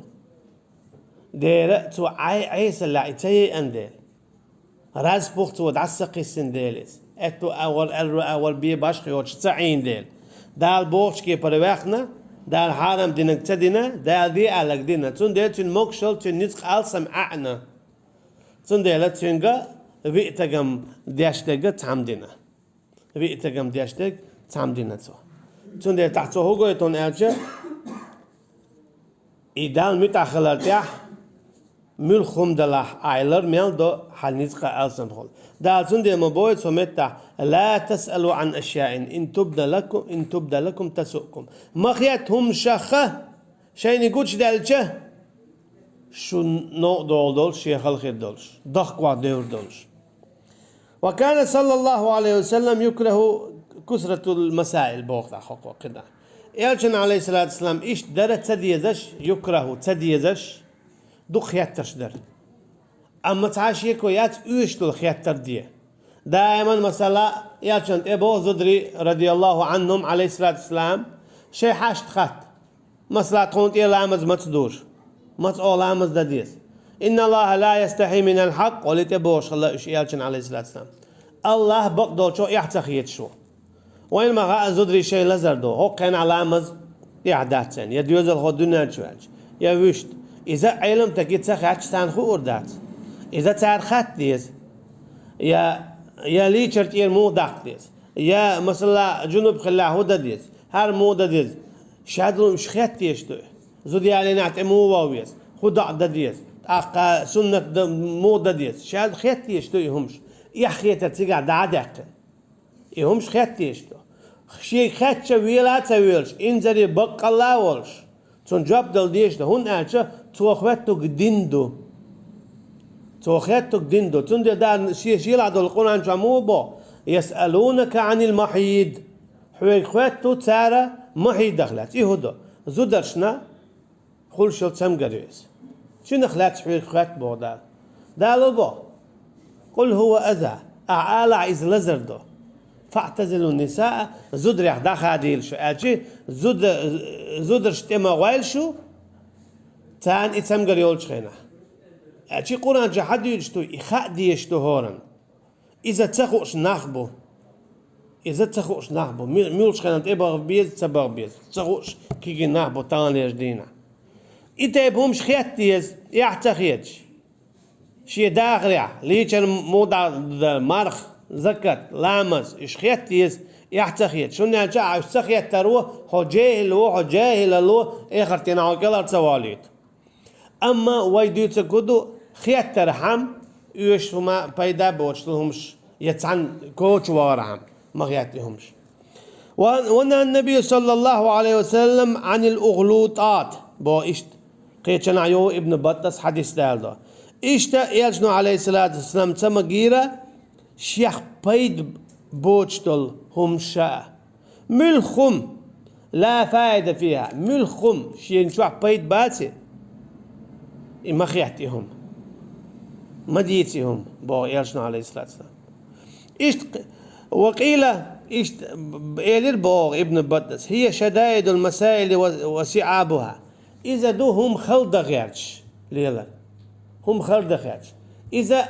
Дера цо Ӏай-, Ӏесаллехь и ца яйъина дела. Раз пух цо дӀаса ца кхиссина дела иза. Аьтту агӀор, аьрру агӀор бен башха йоцуш ца Ӏийна дела. Дала бохучу кепара ваьхна, Дала хьарам динарг ца дина, Дала де аьлларг дина. Цундела цуьнан могушалла, цуьнан ницкъ алсам ӀаьӀна. Цундела цуьнга виъ тагам деш дерг цхьамма дина. Виъ тагам деш дерг цхьамма дина цо. Цундела тӀаккха цо хӀун гойту аьлча, и Далла муьтӀахь хилар тӀехь, муьлхха хӀума далахь, Ӏайла мел до хьан ницкъ алсамхула. Дала цундела ма боху цу меттехь: لا تسألوا عن أشياء إن تبد لكم، إن تبد لكم تسؤكم. Ма хетта хӀуманашха, шайна гучудаьлча, шун новкъа догӀу долуш, шен хала хир долуш, дохко девр долуш. وكان صلى الله عليه وسلم يكره كثرة المسائل, боху тӀаккха хӀокхо кхидӀа. Элчан, Ӏалайхиссалату вассалам, иштта дара ца дезаш, юкрахӀу, ца дезаш, дукха хеттарш дара. Амма цхьа шеко яц оьшуш долу хеттар де. Даиман, масала, Элчан тӀе боху зударий, радияллаху Ӏанхум, Ӏалайхиссалату вассалам, шайн хьашт хатта. Масала, тхуна тӀе ламаз маца дуьйш? Маца оха ламаз дан деза? إن الله لا يستحي من الحق, олий тӀе бохуш хилла уьш Элчан, Ӏалайхиссалату вассалам. Аллахь бакъдолчух эхь ца хеташ ву. Вайна ма хаьа, зударий шайн лазар ду, хӀокху хенахь ламаз эхь дац царна, я доьзалхо дуьнен чу ваьлча, я вуьшта. Иза Ӏеламстаге ца хаьттича, царна хуур дац. Иза цара хатта деза. Я, я лийчар тӀера муха даккха деза? Я, масала, жунуб хилла хӀун дан деза? ХӀара муха дан деза? Шаьдалун уьш хеттеш ду. Зуда ялийнахь тӀе муха ван веза? ХӀун доӀа дан деза? ТӀаккха суннат дан муха дан деза? Шаьда хеттеш ду и хӀумаш. Эхь хетар цигахь дӀа а даьккхина. И хӀумаш хеттеш ду. Шега хетча вела а ца воьлуш, инзаре баккъалла а волуш, цунна жоп дала дезаш ду, хӀунда аьлча цо хеттарг дин ду. Цо хеттарг дин ду. Цундела Дала шен шелахь долу Къуръан чохь муха боху: يسألونك عن المحيض. Хьоьга хоьтту цара махьидах лаьцна. И хӀун ду? Зударшна хуьлуш йолу цамгар ю иза. Цунах лаьцна хьоьга хоьтту боху Дала. Дала боху: قل هو أذى. Ахьа алахь, иза лазар ду. فاعتزلوا النساء, зударех дӀахадийла шу, аьлча, зуда-, зударшна тӀе ма гӀойла шу, Царна и цамгар йолчу хенахь. Аьлча Къуръан чу хьадуьйцуш ду, и хаа дезаш ду хӀоранна. Иза ца хууш нах бу. Иза ца хууш нах бу. Ми-, муьлхачу хенахь тӀебаха беза, ца баха беза. Ца хууш кегий нах бу таханлерчу дийнахь. И тайпа хӀумаш хетта деза, эхь ца хеташ. Шен дахарехь, лийчар муха дан, марха, закат, ламаз, уьш хетта деза, эхь ца хеташ. ХӀунда аьлча ахь уьш ца хеттаро, хьо жехӀил ву, хьо жехӀилал ву, эхарт дийнахь хьо кӀелхьара ца волуьйту. Амма вай дуьйцург хӀун ду, хеттархьама, оьшуш хӀума пайда боцуш долу хӀумаш, я цхьаьна коча вахархьама, ма хетта и хӀумаш. Ва, ва нахьа ан-набий саллаллаху Ӏалайхи ва саллам Ӏанил угӀлутӀат, боху иштта. Кхечанхьа йоху Ибн Баттас хьадис даладо. Иштта Элчано, Ӏалайхиссалату вассалам, ца магийра, шех пайда боцуш долу хӀумаш а. Муьлхха хӀума, ла фаида фиха, муьлхха хӀума, шена чохь пайда баций, и ма хетта и хӀума. Ма дийца и хӀума, боху Элчано, Ӏалайхиссалату вассалам. Иштта, ва къийла, иштта элира боху Ибн Баттас, хӀия шадаидул масаили ва, ва сиӀабуха. Иза ду хӀума хала дан гӀерташ лелар. ХӀума хала дан гӀерташ. Иза,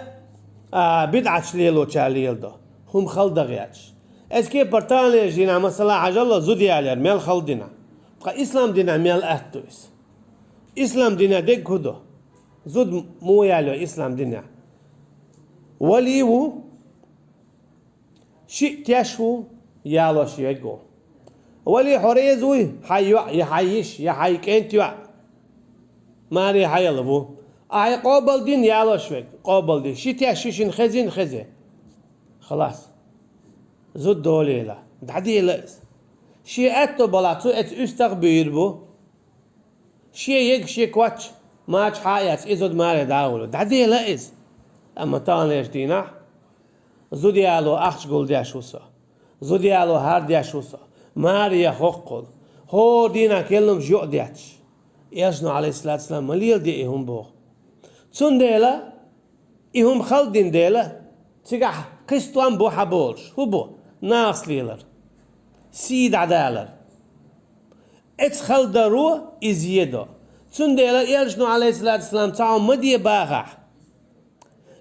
а, бидӀаташ лелочара леладо. ХӀума хала дан гӀерташ. Эцу кепара таханлерчу дийнахь, масала, хьажал, зуда ялор мел хала дина. Ткъа ислам динехь мел атта ду иза? Ислам динехь дерг хӀун ду? Зуда муха ялайо ислам динехь? Вали ву, шиъ теш ву, ялош верг ву. Вали, хьо реза вуй, хьайн йоӀ, я хьайн йиша, я хьайн кӀентан йоӀ маре хьан яла ву. Ахьа къобалдина ялош верг, къобалдина. Ши теш шишина хезина, хезе. Халас. Зуда долийла. ДӀадела иза. Шен аьтто балахь, цо эцу уьстагӀ буьйр бу. Шен ега, шен коч мача хьа а эцна, и зуда маре дӀагӀур ву. ДӀадела иза. Амма таханлерчу дийнахь зуда яло ахча гулдеш ву со. Зуда яло хӀара деш ву со. Маре яха хӀоккхул. ХӀора дийнахь кхелламаш юкъа детташ. Элчано, Ӏалайхиссалату вассалам, ма леладе и хӀума боху. Цундела и хӀума хала дина дела, цигахь кхин стом бу хьан болуш. ХӀун бу? Нахаца лелар. Сий дӀадалар. Эцу хала даро иза едо. Цундела Элчано, Ӏалайхиссалату вассалам, цхьа хӀума ма де бахахь,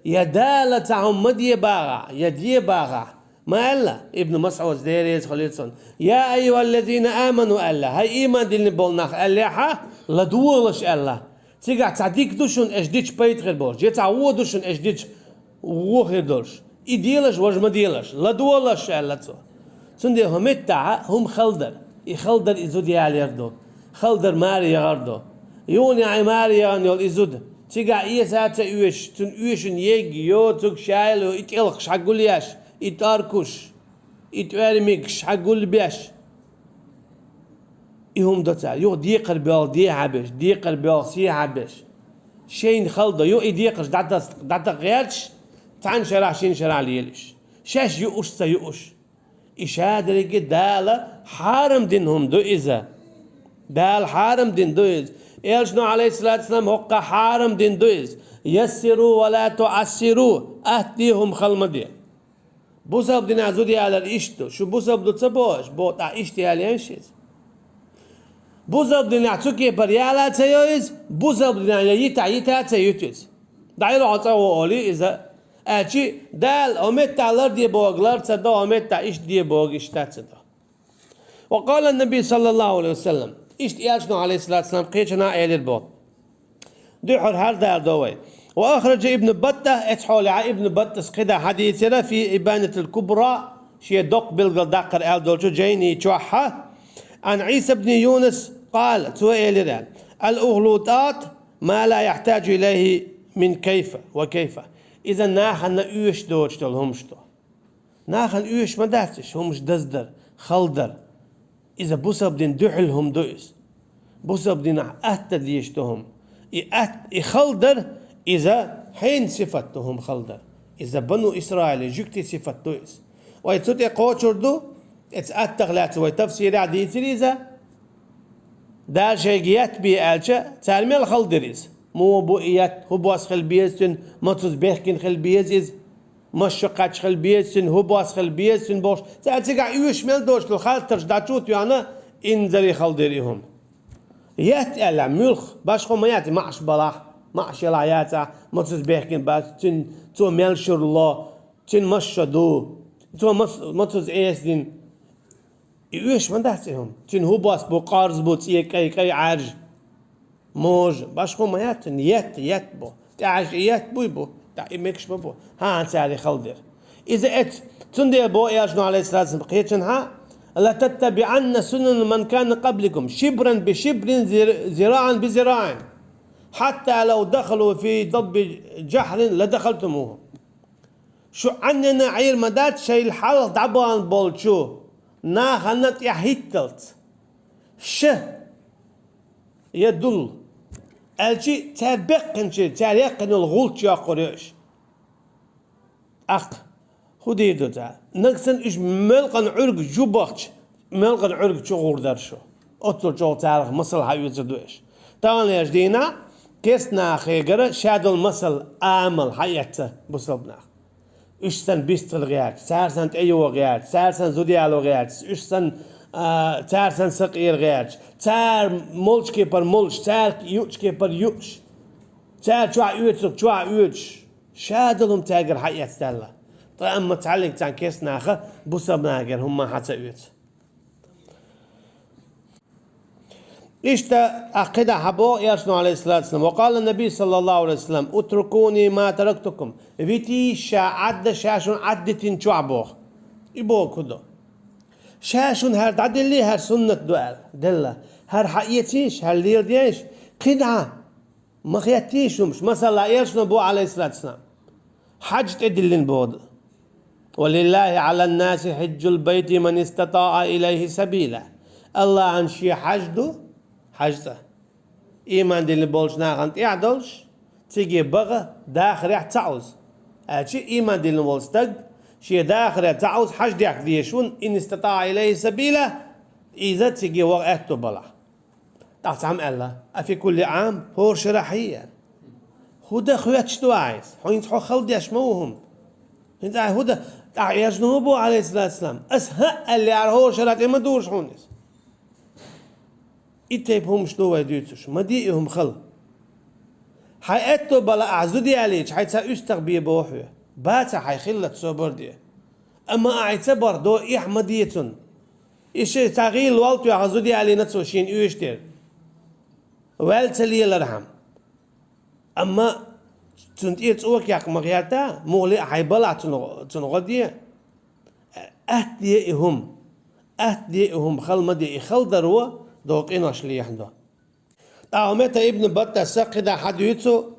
я Дала цхьа хӀума ма де бахахь, я де бахахь, ма аьлла, Ибн МасӀуда, Дела реза хуьлийла цунна: «Я айюхаллазина аману», аьлла, хӀай ийман диллина болу нах, аьллехьа, ладогӀалаш аьлла. Цигахь цхьа дика ду шуна, аша дича пайда хир болуш, я цхьа вон ду шуна, аша дича вон хир долуш. И делаш, важа ма делаш, ладогӀалаш, аьлла цо. Цундела хӀун меттахь хӀума хала дар. И хала дар и зуда ялор ду. Хала дар маре яхар ду. Юха а маре яхана йолу и зуда. Цигахь эса а ца оьшуш, цунна оьшина ега, йоцург, шайла, и тӀелхаш хьан гулъеш, и тӀоркуш, и тӀоьрмигаш хьан гулбеш. И хӀума до цара. Юха декхар боьлху дехьа беш, декхар боьлху сехьа беш. Шайна хала до. Юха и декхарш дӀатас-, дӀатакха гӀерташ, цхьана шарахь, шина шарахь лелаш. Шаьш юуш, ца юуш. И шадерриге Дала хьарам дина хӀума ду иза. Дала хьарам дина ду иза. Элчано, Ӏалайхиссалату вассалам, хӀокхо хьарам дина ду иза. Яссиру ва ла туӀассиру. Атта де, хӀума хала ма де. Бусалба динехь зуда ялар иштта ду. Шу бусалба ду ца боху аша? Боху, тӀаккха иштта ялийша иза. Бусалба динехь цу кепара яла а ца йо иза, бусалба динехь я йита, йита а ца юьту иза. ДӀайолу хьо цӀа гӀо олий иза. Аьлчи, Дала хӀо меттахь лар де боху лар ца до, хӀо меттахь иштта де боху иштта ца до. Ва къала ан-набий саллаллаху Ӏалайхи ва саллам. Иштта Элчано, Ӏалайхиссалату вассалам, кхечанхьа элира боху. Дуьххьара хӀара даладо вай. Ва ахража Ибн Батта, эцу хьолехь Ибн Баттас кхидӀа хьадийцира фи Ибанатил Кубра, шен доккха билгал даккхар аьлла долчу жайни чохь, Ӏан Ӏийса бни Юнус къала, цо элира: «Ал-угӀлутӀат ма ла яхьтаджу илайхи мин кайфа ва кайфа». Иза нахана оьшуш доцуш долу хӀумаш ду. Нахана оьшуш ма дац уьш, хӀумаш даздар, халдар. Иза бусалба дин дуьхьал хӀума ду иза. Бусалба динахь атта дезаш ду хӀума. И атта, и халдар, иза хьенан сифат ду хӀума халдар? Иза бану Исраилан жуьгтийн сифат ду иза. Вай цу тӀе кхочур ду, эцу аттах лаьцна вай тафсирехь дийцира иза. Дала шайга етта бе аьлча, цара мел халдира иза? Муха бу и етта, хӀун бос хила беза цуьнан, мацаза бехкина хила беза иза? Маша кхаьчча хила беза цуьнан, хӀун бос хила беза цуьнан бохуш, цара цигахь оьшуш мел доцуш долу хаттарш дӀачу а тоьхна, инзаре халдира и хӀума. Етта аьлла, муьлха, башхо ма яц, маӀаш балахь, маӀаш ялахь яцахь, мацаза бехкина бац, цуьнан, цо мел шура ло, цуьнан маса шо ду, цо мац-, мацаза Ӏеса дина. И оьшуш ма дац и хӀума. Цуьнан хӀун бос бу, къарз бу, цӀе кӀай, кӀай Ӏаьржа. Можа, башхо ма яц цуьнан, етта, етта бу. ТӀаьхьаш и етта буй бу, тӀаккха и мегаш ма бу. ХӀан, цара и хала дира. Иза эцна, цундела боху Элчано, Ӏалайхиссалату вассалам, кхечанхьа: «لتتبعن سنن من كان قبلكم شبرا بشبر ذراعا بذراع حتى لو دخلوا في جوف جحر لدخلتموه». Шу Ӏанненна Ӏийр ма дац шайл хьалха дӀабахана болчу нахана тӀаьхьахӀитталц. Ша я дулл, аьлчи цара беккхинчий, цара яьккхина йолу гӀулч йоккхур ю аша. ТӀаккха хӀун дийр ду цара? Нагахь санна уьш мелкъан Ӏуьрг чу бахча, мелкъан Ӏуьрг чу гӀур дара шу. Оццул чӀогӀа царах масал хьаоьцур ду аша. Таханлерчу дийнахь керста нахехь гара ша долу масал, амал хьаэцна бусалба нах. Уьш санна бистхила гӀерташ, цара санна тӀейогӀу гӀерташ, цара санна зуда яло гӀерташ, уьш санна, а, цара санна сакъера гӀерташ, цара молчу кепара молуш, цара юучу кепара юуш, цара чохь оьцург чохь оьцуш, ша долу хӀума цаьргара хьаэцна аьлла. Ткъа амма цхьаллиг цхьана керста наха бусалба нахера хӀумма хьан ца оьцу. Иштта, а, кхидӀа хьан боху Элчано, Ӏалайхиссалату вассалам: «وقال النبي صلى الله عليه وسلم: اتركوني ما تركتكم». Витийша Ӏадда ша шуна Ӏаддитина чохь боху. И боху хӀун ду? Ша шуна хӀара дӀаделлий, хӀара суннат ду аьлла, делла. ХӀара хьаэцийша, хӀара леладейша, кхидӀа ма хеттийша хӀумаш. Масала, Элчано боху, Ӏалайхиссалату вассалам: «Хьаьж тӀедиллина боху». «ولله على الناس حج البيت من استطاع إليه سبيلا». АллахӀан шен хьаьж ду, хьаьж цӀа. Ийман диллина болчу нахана тӀехь долуш, циге баха дахарехь ца Ӏузу. Аьлчи ийман диллина волу стаг, шен дахарехь ца Ӏузу хьаьж дехка дезаш ву, «إن استطاع إليه سبيلا», иза циге ваха аьтто балахь. ТӀаккха цхьамма аьлла: «أفي كل عام؟» ХӀора шарахь хьий? ХӀун дан хоьттуш ду ахь иза? Хьо хӀинца хьо хала деш ма ву хӀума. ХӀинца ахь хӀун дан? ТӀаккха Элчано хӀун боху, Ӏалайхиссалату вассалам? Ас хӀаъ аьлла яра хӀора шарахь тӀе ма дужу хьуна иза. И тайпа хӀумаш ду вай дуьйцуш. Ма де и хӀума хала. Хьайн аьтто бала ахь зуда ялийча, хьайн цхьа уьстагӀ бе боху хьоьга. Баца хьайн хиллат собар де. Амма ахь и ца бахь до, эхь ма де цунна. И ши цхьа гӀийла лол тоьхна зуда ялийна цо шена оьшуш дерг. Ваьлла ца лелархьама. Амма цунна тӀера цӀока яккха ма гӀерта, муха лиъ хьайн балахь цунна, цунна гӀо де. Атта де и хӀума. Атта де и хӀума, хала ма де, и хала даро догӀу къинош лехьна до. ТӀаккха хӀун ду, Ибн Баттас кхидӀа хьан дуьйцу,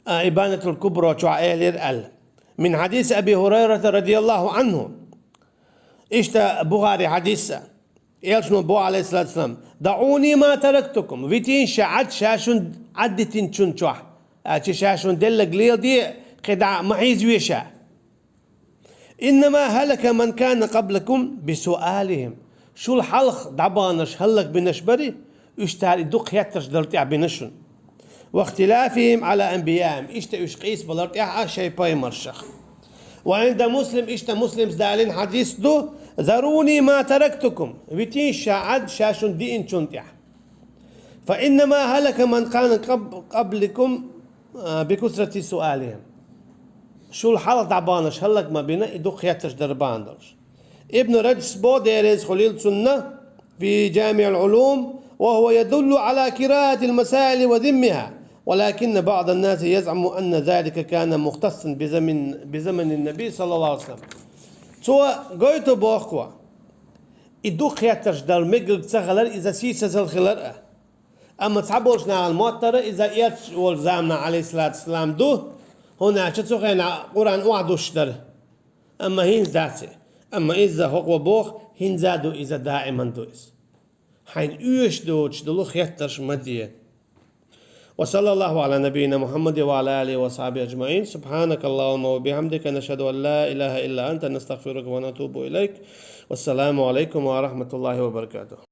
а, Ибанатул Кубра чохь элира аьлла. من حديث أبي هريرة رضي الله عنه. Иштта Бухари хьадис а. Элчано боху, Ӏалайхиссалату вассалам: «دعوني ما تركتكم». Витийша Ӏад ша шуна Ӏаддитинчун чохь. Аьлчи ша шуна деллаг леладе, кхидӀа ма хьийзаве ша. «إنما هلك من كان قبلكم بسؤالهم». Шул хьалха дӀабаханарш хӀаллакбинарш бара, уьш цара и дукха хеттарш дар тӀехь бина шуна. «واختلافهم على أنبيائهم». Иштта уьш къийсабалар тӀехь а шайн пайхамаршах. «وعند مسلم», иштта Муслимс далийна хьадис ду: «ذروني ما تركتكم». Витийша Ӏад ша шуна диинчун тӀехь. «فإنما هلك من كان قب-، قبلكم، а, بكثرة سؤالهم». Шул хьалха дӀабаханарш хӀаллак ма бина, и дукха хеттарш дар бахьана долуш. Ибн Раджаб боху, Дела реза хуьлийла цунна, في جامع العلوم: «وهو يدل على كراهة المسائل وذمها، ولكن بعض الناس يزعم أن ذلك كان مختصا بزمن، بزمن النبي صلى الله عليه وسلم». Цо гойту боху, и дукха хеттарш дар мегар ца хилар, иза сийсазал хилар а. Амма цхьаболчу нахана моттара иза Элча волчу заманахь, Ӏалайхиссалату вассалам, ду, хӀунда аьлча цу хенахь Къуръан охьадуссуш дара. Амма хӀинца дац и. Амма иза хӀокхо боху, хӀинца а ду иза, даиман ду иза. Хьайна оьшуш доцуш долу хеттарш ма де. وصلى الله على نبينا محمد وعلى آله وصحبه أجمعين. سبحانك اللهم وبحمدك، نشهد أن لا إله إلا أنت، نستغفرك ونتوب إليك. والسلام عليكم ورحمة الله وبركاته.